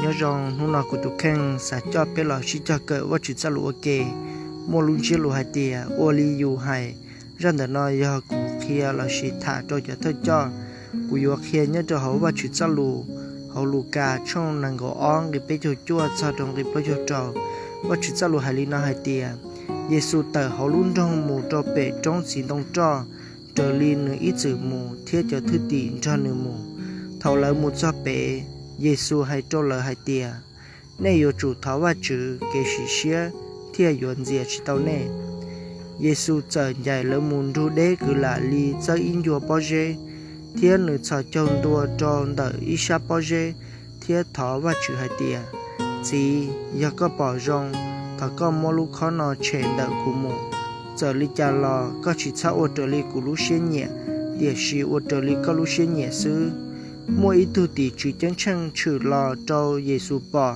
Nyob zoo, hnub no kuv tus kheej xav coj peb los sib cog kawm Vajtswv txoj lus ua ke, muaj lub ntsiab lus hais tias ua li yus hais. Zaj ntawm no yog kuv qhia lossis tham rau cov thawj coj. Kuv yuav qhia nyob rau hauv Vajtswv txoj lus, hauv Lukas tshooj nees nkaum ob nqe peb caug cuaj txog rau nqe plaub caug rau. Vajtswv txoj lus hais li no hais tias, Yexus tawm hauv lub nroog mus rau pem roob txiv ntoo roj, raws li nws ib txwm mus thiab cov thwj tim nrog nws mus. Thaum lawv mus txog pem, Yexus hais rau lawv hais tias, Nej yuav tsum thov Vajtswv, kev sim siab thiaj yuav ntxias tsis tau nej. Yexus txawm ncaim lawv mus nrug deb kwv lam li txawb ib ncua pob zeb, thiab nws txhos caug ntua rau ntawm ib sab pob zeb thiab thov Vajtswv hais tias, Txiv, yog koj pom zoo, thov koj muab lub khob no tshem ntawm kuv mus. Txawm li cas los koj tsis txhob ua raws li kuv lub siab nyiam, tiam sis ua raws li koj lub siab nyiam xwb. Muaj ib tug tim tswv ceeb tsheej tshwm los rau Yexus pom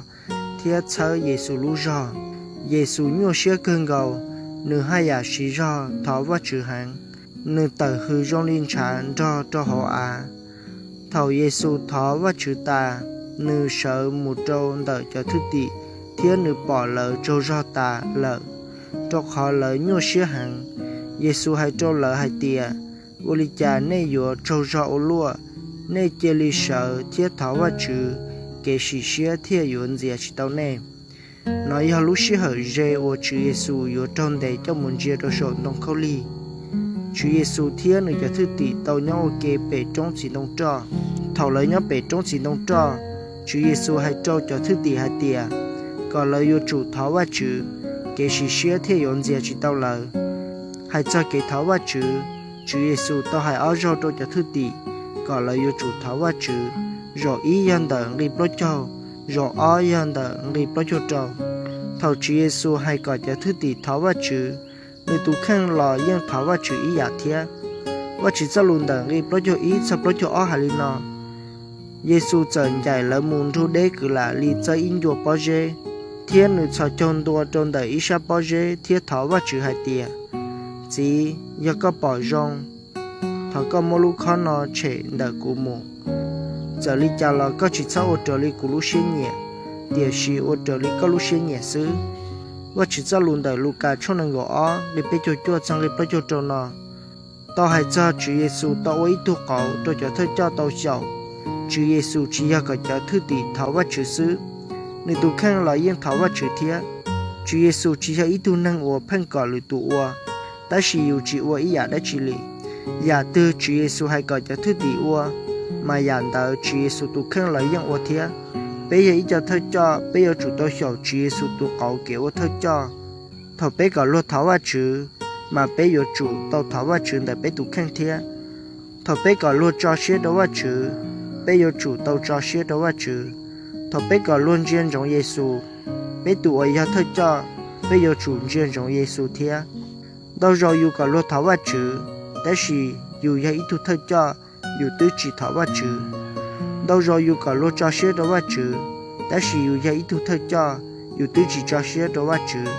thiab txhawb Yexus lub zog. Yexus nyuaj siab kawg nkaus, nws haj yam siv zog thov Vajtswv heev. Nws tawm hws zoo li ntshav nrog rau hauv av. Thaum Yexus thov Vajtswv tas, nws sawv mus rau ntawm cov thwj tim, thiab nws pom lawv tsaug zog tas lawm, rau qhov lawv nyuaj siab heev. Yexus hais rau lawv hais tias, Ua li cas nej yuav tsaug zog ua luaj? Nej cia li sawv thiab thov Vajtswv, kev sim siab thiaj yuav ntxias tsis tau nej. Nov yog lub sij hawm ze uas Tswv Yexus yuav raug ntes coj mus ntsia rau saum ntoo khaub lig. Tswv Yexus thiab nws cov thwj tim tau nyob ua ke pem roob txiv ntoo roj. Thaum lawv nyob pem roob txiv ntoo roj, Tswv Yexus hais rau cov thwj tim hais tias, kom lawv yuav tsum thov Vajtswv, kev sim siab thiaj yuav ntxias tsis tau lawv. Hais txog kev thov Vajtswv, Tswv Yexus tau hais ob zaug rau cov thwj tim kom lawv yuav tsum thov Vajtswv, zaum ib yog ntawm nqe plaub caug, zaum ob yog ntawm nqe plaub caug rau. Thaum Tswv Yexus hais kom cov thwj tim thov Vajtswv, nws tus kheej los yeej thov Vajtswv ib yam thiab. Vajtswv txoj lus ntawm nqe plaub caug ib txog plaub caug ob hais li no: Yexus txawm ncaim lawv mus nrug deb kwv lam li txawb ib ncua pob zeb, thiab nws txhos caug ntua rau ntawm ib sab pob zeb thiab thov Vajtswv hais tias, Txiv, yog koj pom zoo, thov koj muab lub khob no tshem ntawm kuv mus. Txawm li cas los koj tsis txhob ua raws li kuv lub siab nyiam, tiam sis ua raws li koj lub siab nyiam xwb. Vajtswv txoj lus ntawm Lukas tshooj nees nkaum ob nqe peb caug cuaj txog nqe plaub caug rau no tau hais txog Tswv Yexus tau ua ib tug qauv rau cov thawj coj tau xyaum. Tswv Yexus tsis yog kom cov thwj tim thov Vajtswv xwb, nws tus kheej los yeej thov Vajtswv thiab. Tswv Yexus tsis yog ib tug neeg uas pheej kom lwm tus ua, tab sis yus tsis ua ib yam dab tsi li. Yam twg Tswv Yexus hais kom cov thwj tim ua, mas yam ntawd Tswv Yexus tus kheej los yeej ua thiab. Peb yog ib co thawj coj, peb yuav tsum tau xyaum Tswv Yexus tus qauv kev ua thawj coj. Thaum peb kom luag thov Vajtswv, mas peb yuav tsum tau thov Vajtswv ntawm peb tus kheej thiab. Thaum peb kom luag tso siab rau Vajtswv, peb yuav tsum tau tso siab rau Vajtswv. Thaum peb kom luag ntsia ntsoov Yexus, peb tus uas yog thawj coj, peb yuav tsum ntsia ntsoov Yexus thiab. Ntau zaus yus kom luag thov Vajtswv, tab sis yus yog ib tug thawj coj, yus twb tsis thov Vajtswv. Ntau zaus yus kom luag tso siab rau Vajtswv, tab sis yus yog ib tug thawj coj, yus twb tsis tso siab rau Vajtswv.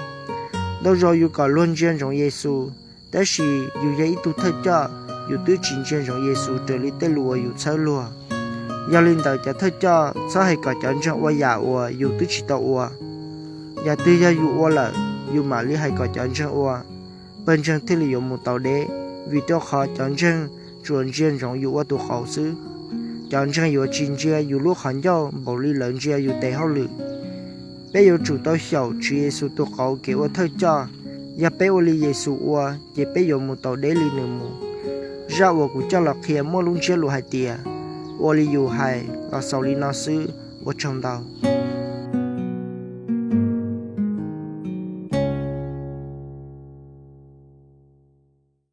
Ntau zaus yus kom luag ntsia ntsoov Yexus, tab sis yus yog ib tug thawj coj, yus twb tsis ntsia ntsoov Yexus raws li tej lus uas yus txhawb luag. Yog li ntawd cov thawj coj txhob hais kom cov ntseeg ua yam uas yus twb tsis tau ua. Yam twg yog yus ua lawm, yus mam li hais kom cov ntseeg ua, pawg ntseeg thiaj li yuav mus tau deb, vim rau qhov cov ntseeg tsuas ntsia ntsoov yus ua tus qauv xwb. Cov ntseeg yuav tsis ntsia yus lub qhov ncauj npaum li lawv ntsia yus tes hauj lwm. Peb yuav tsum tau xyaum Tswv Yexus tus qauv kev ua thawj coj. Yog peb ua li Yexus ua, ces peb yuav mus tau deb li nws mus. Zaj uas kuv coj los qhia muaj lub ntsiab lus hais tias, ua li yus hais los xaus li no xwb, ua tsaug ntau.